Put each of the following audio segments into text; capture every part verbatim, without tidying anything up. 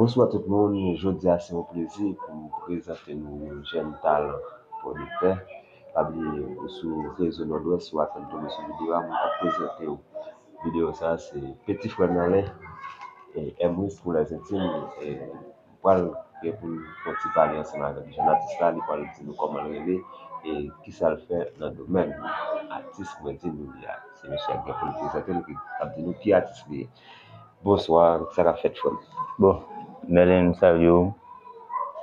Bonswa tout moun, jodi a se yon plezi pou m prezante nou yon jèn talan pwodiktè. Pa bliye, ou sou Rezo Nòdwès, ou atann tonbe sou videyo a, mwen ap prezante w. Videyo sa a se peti frè m nan, e, Emrys pou lèzentim, e, pral gen pou l fè yon ti pale ansanm avèk jèn atis la, li pral di nou kòman l rele e kisa l fè nan domèn atis mwen di nou li a. Se mesye a ki gen pou l prezante nou, ki ap di nou ki atis li ye. Bonswa, sa k ap fèt, frè m? Bon, Merlin, m salye w.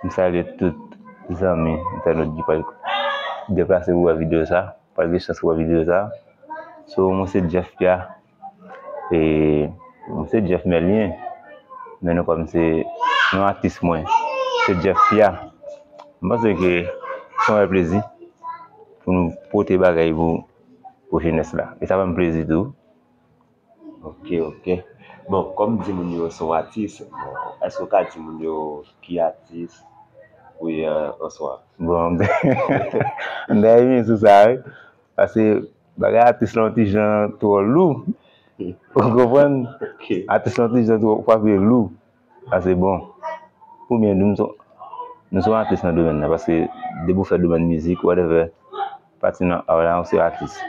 M salye tout zanmi entènot ki pral deplase pou wè videyo sa, pral gen chans pou wè videyo sa. So, mwen se Jeff Pia. E, mwen se Jeff Merlin, men non pa m se, non atis mwen se Jeff Pia. M panse ke se yon rèl plezi pou nou pote bagay pou, pou jenès la. E sa fè m plezi tou. Ok, ok. Bon, kòm di moun yo se yon atis, bon, èske w ka di moun yo ki atis ou ye an, an swa? Bon, m ta renmen sou sa, wi. Paske bagay atis la yon ti jan twò lou. Ou konprann? Ok. Atis la yon ti jan twò frape lou. Paske bon, pou byen di, nou se, nou se yon atis nan domèn nan. Paske depi w fè domèn mizik, whatever, pati nan art la, ou se atis.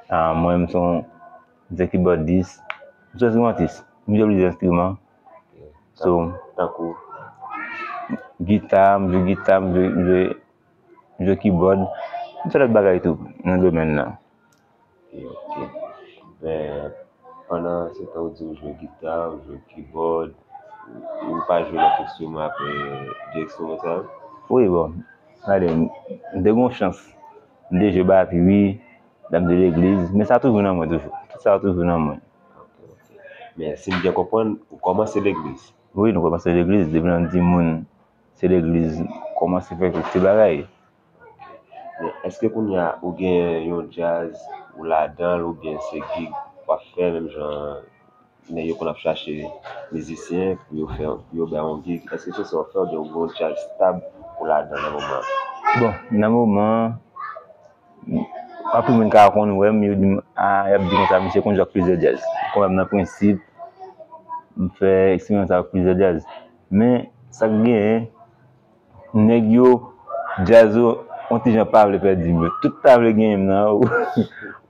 Ah, mwen, m se yon, m se kibòdis. M se yon enstrimantis. M jwe plizyè enstriman. So, tankou gita, m jwe gita, m jwe, m jwe, m jwe kibòd. M fè lòt bagay tou nan domèn nan. Ok, ok. Men, pandan se tan ou di ou jwe gita, ou jwe kibòd, ou pa jwe lòt enstriman apre de enstriman sa yo? Wi, bon. Gade, m, m te gen yon chans. M te jwe batri, lè m te legliz, men sa toujou nan mwen toujou. Tout sa toujou nan mwen. Ok, ok. Men si m byen konprann, ou kòmanse legliz? Wi, nou kòmanse legliz. Depi nan timoun, se legliz kòmanse fè tout ti bagay. Men èske kounye a ou gen yon djaz ou ladan l oubyen se gig w ap fè menm jan nèg yo konn ap chache mizisyen pou yo fè, pou yo bay yon gig? Èske se sa w ap fè oubyen ou gen yon djaz stab ou ladan nan moman an? Bon, nan moman an, anpil moun ka konn wè m, yo di m, a, y ap di konsa, misye konn jwe ak plizyè djaz. Konbyen m nan prensip, m fè eksperyans avèk plizyè djaz. Men, sa k genyen, nèg yo, djaz yo, yon ti jan pa vle pèdi m yo. Tout ta vle genyen m nan.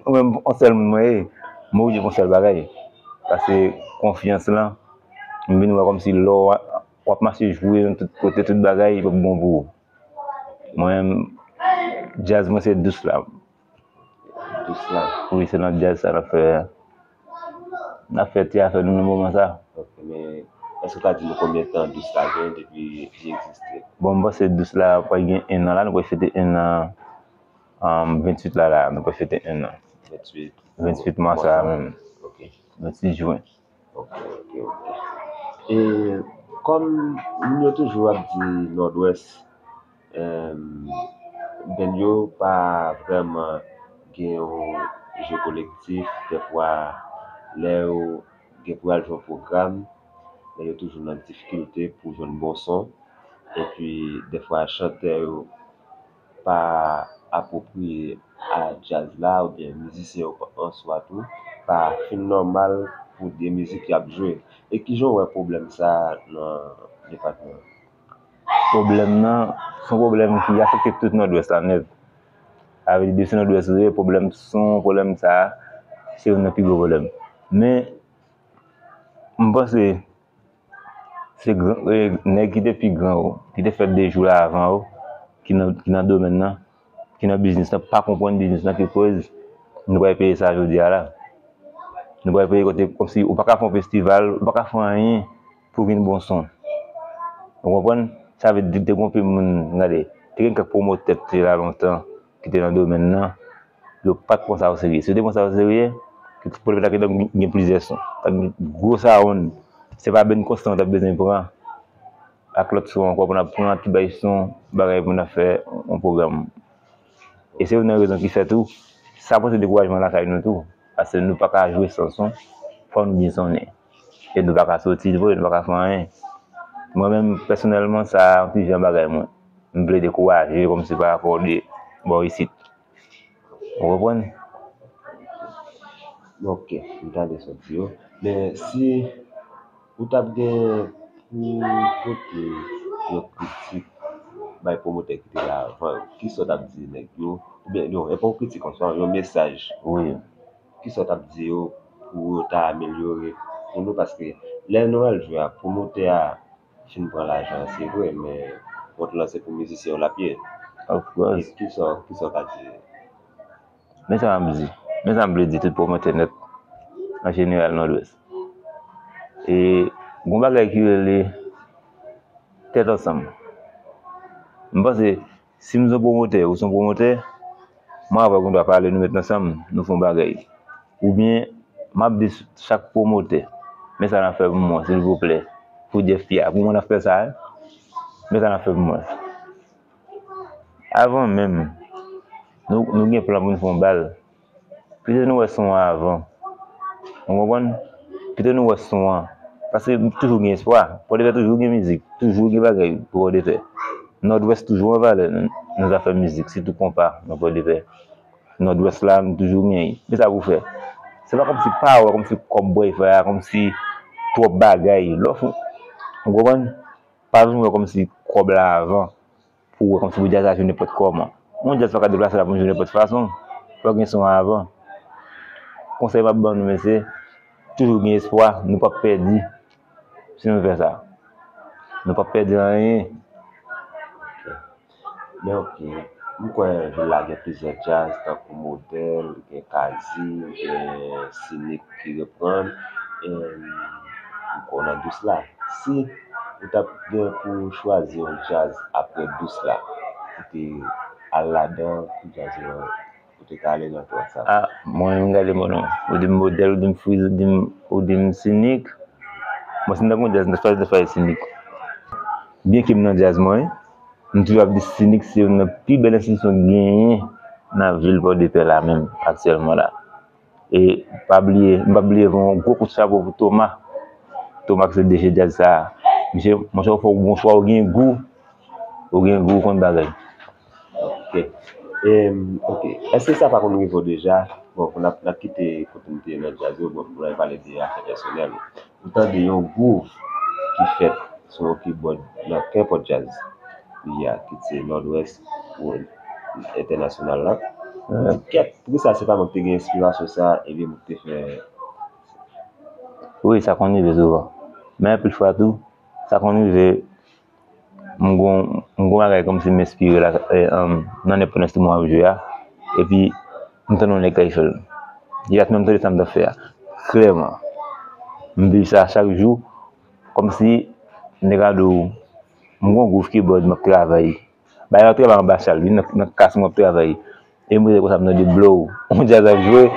Mwen menm, yon sèl moun mwen ye. Mwen oblije fè yon sèl bagay. Paske konfyans lan, m vin wè kòmsi lè w ap mache jwe nan tout kote, tout bagay, li p ap bon pou ou. Mwen menm, djaz mwen se dous la. Dous la. Wi, se nan djaz sa n ap fè, n ap fè ti afè nou nan moman sa. Ok, men èske w ka di nou konbyen tan dous la gen depi li egziste? Bon, m panse dous la pral gen en an la, nou pral fete en an, um, venntuit la, la, nou pral fete en an. Venntuit. Venntuit mwa sa a menm. Ok. Venntuit jen. Ok, ok, ok. E kòm moun yo toujou ap di Nòdwès, em, band yo pa vrèman gen yon je kolektif, dèfwa lè yo gen pou al jwe yon pwogram, men yo toujou nan difikilte pou jwenn bon son. Epi, dèfwa, chantè yo pa apwopriye a djaz la, oubyen mizisyen yo an swa tou, pa fin nòmal pou de mizik y ap jwe. E kijan w wè pwoblèm sa a nan depatman an? Pwoblèm nan, se yon pwoblèm ki afekte tout Nòdwès la nèt. Sa vle di, depi se Nòdwès ou ye, pwoblèm son, pwoblèm sa a, se youn nan pi gwo pwoblèm. Men, m panse, se gran, e, nèg ki te pi gran yo, ki te fè de jou la avan yo, ki nan, ki nan domèn nan, ki nan biznis lan, pa konprann biznis lan, ki koz nou pral peye sa jodi a la. Nou pral peye kote, kòmsi ou pa ka fè yon festival, ou pa ka fè anyen, pou vin bon son. Ou konprann? Sa vle di, te gen anpil moun, gade, te gen kèk pwomotè ki te la lontan, ki te nan domèn nan, yo pa t pran sa oserye. Si yo te pran sa oserye, ke pwoblèm ta gentan gen plizyè son. Ta gen gwo sound, se pa Ben Constant w t ap bezwen pran, ak lòt son ankò, pou n ap pran ti bay son, bagay pou n ap fè yon pwogram. E se youn nan rezon ki fè tou, sa pote dekourajman lakay nou tou. Paske nou pa ka jwe san son, fò nou byen sonnen. E nou pa ka soti vre, nou pa ka fè anyen. Mwen menm, pèsonèlman, sa yon ti jan bagay mwen. M vle dekouraje kòmsi pa rapò de bò isit. Ou konprann? Ok, m tande sa w di yo. Men si ou t ap gen pou pote yon kritik bay pwomotè ki te la avan yo, kisa w t ap di nèg yo? Oubyen, non, e pa yon kritik an swa, yon mesaj. Wi. Kisa w t ap di yo pou yo ta amelyore pou nou? Paske lè nou al jwe a, pwomotè a fin pran lajan an, se vre, men kont lan se pou mizisyen yo l ap ye. Of course. Kisa, kisa w ka di? Men sa m ap di. Men sa m vle di tout pwomotè nèt an jeneral Nòdwès. E gon bagay ki rele tèt ansanm. M panse si m se yon pwomotè ou se yon pwomotè, mwen avè w gen dwa pale, nou met ansanm, nou fè yon bagay. Oubyen m ap di chak pwomotè, men sa n ap fè pou mwen, silvouplè, pou Jeff Pierre, pou mwen n ap fè sa, men sa n ap fè pou mwen. Avan menm nou, nou gen plan pou n fè yon bal, pito nou wè son an avan. Ou konprann? Pito nou wè son an. Paske toujou gen espwa. Pòdepè toujou gen mizik, toujou gen bagay pou Pòdepè. Nòdwès toujou an valè nan, nan zafè mizik, sitou konpa nan Pòdepè. Nòdwès la, nou toujou genyen. Men sa pou fè. Se pa kòmsi pawòl, kòmsi kòb bòy fè a, kòmsi twòp bagay. Lè w fè, ou konprann? Pa vin wè kòmsi kòb la avan. Pou wè kòmsi pou djaz la jwe nenpòt kòman. Yon djaz pa ka deplase la pou l jwe nenpòt fason. Fò gen son an avan. Konsèy m ap ban nou, mesye, toujou gen espwa, nou p ap pèdi si nou fè sa. Nou p ap pèdi anyen. Men ok, m kwè vil la gen plizyè djaz tankou Modèl, gen Kazi, gen Sinik ki reprann, e m kwè w nan Dous la. Si ou t ap gen pou chwazi yon djaz apre Dous la, pou te al ladan, ki djaz ou, ou te ka ale nan twa sa? A, mwen menm gade bon non. Ou di m Modèl, ou di m Freeze, ou di m, ou di m Sinik. Mwen si m t ap gen djaz, m t ap chwazi, m t ap chwazi Sinik. Byenke m nan djaz mwen, m toujou ap di Sinik se youn nan pi bèl enstitisyon ki genyen nan vil Pòdepè la menm aktyèlman la. E pa bliye, m p ap bliye yon gwo kout chapo pou Thomas. Thomas ki se D J djaz sa a. Misye, monchè, ou fè yon bon chwa, ou gen gou. Ou gen gou, ou konn bagay. Ok. Em, ok. Èske sa pa konn rive w deja? Bon, pou n ap, n ap kite kote n te ye nan djaz yo, bon, pou n al pale de afè pèsonèl. Ou tande yon gwouv ki fèt sou yon kibòd nan kenpòt djaz li ye a, kit se Nòdwès ou entènasyonal la. Ou di, kèt, poukisa se pa mwen ki te gen enspirasyon sa a, ebyen mwen ki te fè. Wi, sa konn rive souvan. Men anpil fwa tou, sa konn rive, m gon, m gon bagay kòmsi m enspire la, e, um, nan nenpòt enstriman m ap jwe a, epi m tande yon nèg k ap fè l. Li pa t menm tande sa m t ap fè a. Klèman. M viv sa chak jou, kòmsi nèg la di w, m gon gwouv kibòd, m ap travay. Bagay la travay anba chal, li nan, nan kas mwen ap travay. E m rete konsa, m tande blow, yon djaz ap jwe,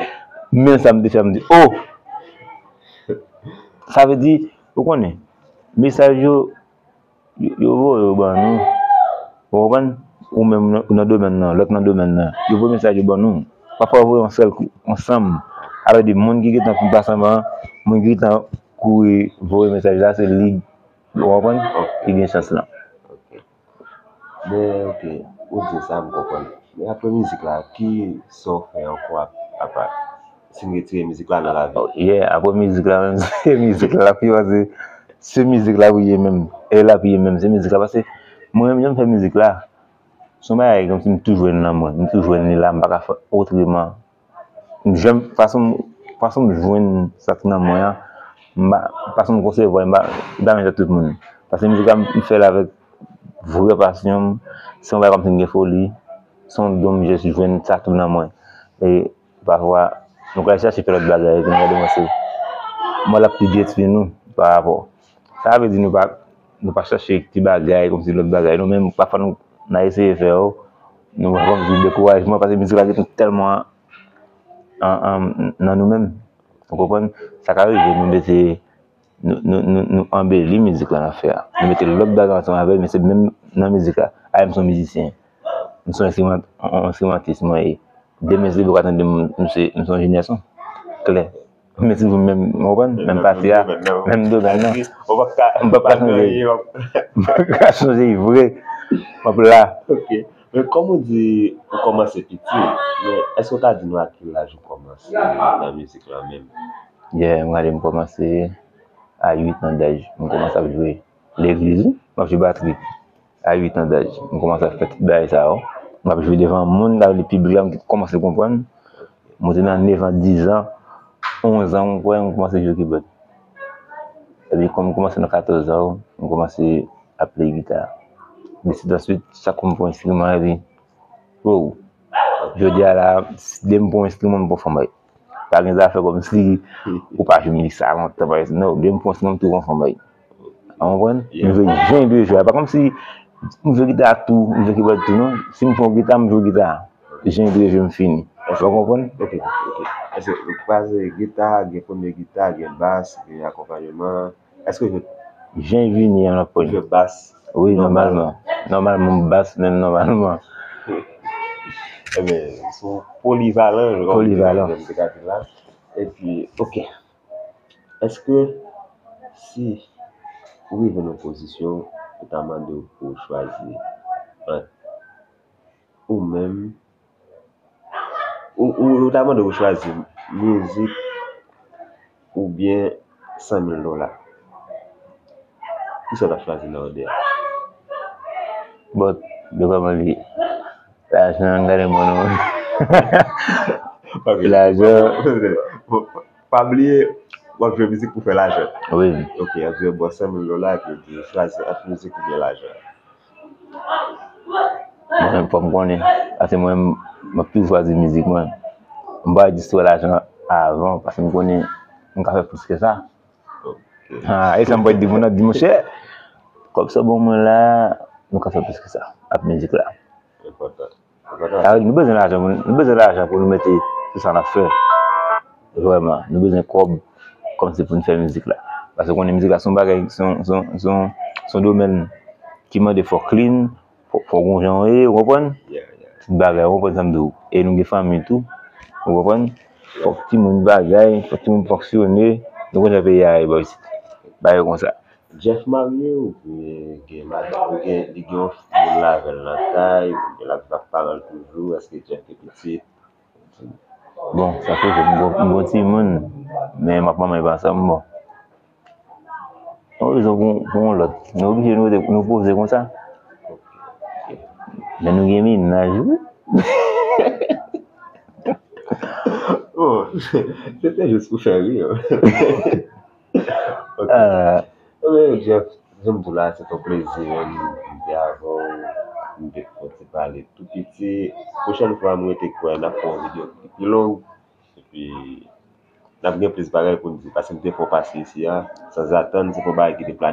men sa m te fè, m di, oh! Sa vle di, ou konnen, mesaj yo, yo, yo voye yo ban nou. Ou konprann? Ou menm nan, nan domèn nan, lòt nan domèn nan. Yo voye mesaj yo ban nou. Pafwa yo voye yon sèl kou, ansanm. Sa vle di, moun ki gentan fin pase anba an, moun ki gentan kouri voye mesaj la, se li, ou konprann? Ki gen chans lan. Men, ok, ou di sa, m konprann. Men apre mizik la, ki sa w fè ankò apa? Si n retire mizik la nan lavi? Yeah, apre mizik la menm, se mizik la, pi pase se mizik la pou ye menm. E la pou ye menm, se mizik la. Paske mwen menm, jan m fè mizik la, se yon bagay kòmsi m tou jwenn nan mwen, m tou jwenn li la, m pa ka fè otreman. M janm, fason, fason m jwenn sa k nan mwen an, m pa, fason m konsevwa, m pa, m pa menm jan tout moun. Paske mizik la, m fè l avèk vrè pasyon m, se yon bagay kòmsi m gen foli, se yon don m jis jwenn sa tou nan mwen. E pafwa, nou ka al chache fè lòt bagay, epi nou gade mwen se, mwen l ap pi detwi nou pa rapò. Sa vle di nou pa, nou pa chache ti bagay, kòmsi lòt bagay. Nou menm, pafwa nou, n a eseye fè yo, nou wè kòmsi dekourajman, paske mizik la gentan tèlman an, an, nan nou menm. Ou konprann? Sa ka rive, nou mete, nou, nou, nou, nou anbeli mizik la n ap fè a. Nou mete lòt bagay ansanm avè l, men se menm nan mizik la. A, m se yon mizisyen. M se yon enstriman-, yon enstrimantis, mwen ye. Demen, si w ka tande m, m se, m se yon jenèson. Klè. Men si w menm, w konprann? Menm pati a, menm domèn nan. M p ap ka chanje. M p ap ka chanje vre. M ap la. Ok. Men kòm ou di, ou kòmanse piti, men èske w ka di nou a ki laj ou kòmanse nan mizik la menm? Yeah, m gade m kòmanse a uit an daj. M kòmanse ap jwe legliz, wi. M ap jwe batri. A uit an daj, m kòmanse ap fè tout bagay sa yo. M ap jwe devan moun, sa vle di piblik la, m kòmanse konprann. Mwen te nan nèf an, diz an, onz an, m kwè, m kòmanse jwe kibòd. Epi, kòm m kòmanse nan katòz an, m kòmanse ap play gita. Deside answit, chak kou m pran enstriman, epi, wow. Jodi a la, si de m pran enstriman, m pran fanm bay. Pa gen zafè kòmsi ou pa jwe mizik sa lontan, pa egzanp. Non, de m pran enstriman, m tou pran fanm bay. Ou konprann? M jwe jan de jwe. Pa kòmsi m jwe gita tou, m jwe kibòd tou, non. Si m pran gita, m jwe gita. Jan de jwe m fini. Ou konprann? Ok, ok. Èske ou pa se gita, gen premye gita, gen bas, gen akonpayman? Èske ou jwe? Jan vini an apre. Ou jwe bas? Wi, nòmalman. Nòmalman, m bas menm nòmalman. Ebyen, se yon polivalan, jan m te ka di la. Epi, ok. Èske si ou rive nan yon pozisyon, yo ta mande w pou w chwazi ant ou menm, ou, ou, yo ta mande w chwazi mizik oubyen san mil dola, kisa w t ap chwazi nan òdè a? But, de kòman li ye? Lajan, gade mwen non. Ok. Lajan. Bon, pa bliye, w ap jwe mizik pou fè lajan. Wi. Ok, w ap jwe bò san mil dola epi w di w chwazi ant mizik oubyen lajan. Mwen, fò m konnen. Paske mwen, m ap toujou chwazi mizik mwen. M pa di sou lajan avan, paske m konnen m ka fè plis ke sa. Ok. Ha, e sa m pral di moun nan, di monchè, kòb sa w ban mwen la, nou ka fè plis ke sa ak mizik la. Enpòtan. Sa vle di, nou bezwen lajan, nou bezwen lajan pou nou mete tout sa n ap fè. Vrèman, nou bezwen kòb kòmsi pou n fè mizik la. Paske w konnen mizik la se yon bagay, se yon, se yon, se yon, se yon domèn ki mande fò w clean, fò, fò w gon jan w ye, ou konprann? Tout bagay, ou konprann sa m di w. E nou gen fanmi tou, ou konprann? Fòk timoun bagay, fòk timoun fonksyone, nou konn jan peyi a ye bò isit. Bagay konsa. Jeff marye oubyen gen madanm, ou gen, li gen yon moun l avè l nan kay, oubyen l ap viv ak paran l toujou, èske Jeff gen pitit? Bon, sa se vre, m gon, m gon timoun, men m ak manman l pa ansanm, bon. Yon rezon pou, pou yon lòt. Nou oblije nou rete, nou poze konsa. Men nou gen mennaj, wi. Bon, se te jis pou fè ri, wi. Ok. Ah. Ebyen, Jeff, jan m di w la, se te yon plezi, man. M te avè w, m te fè yon ti pale tou piti. Pwochèn fwa, m rete kwè n ap fè yon videyo ki pi long. Epi, n ap gen plis bagay pou n di, paske m te fè w pase isi a, sanzatann, se te yon bagay ki te planifiye.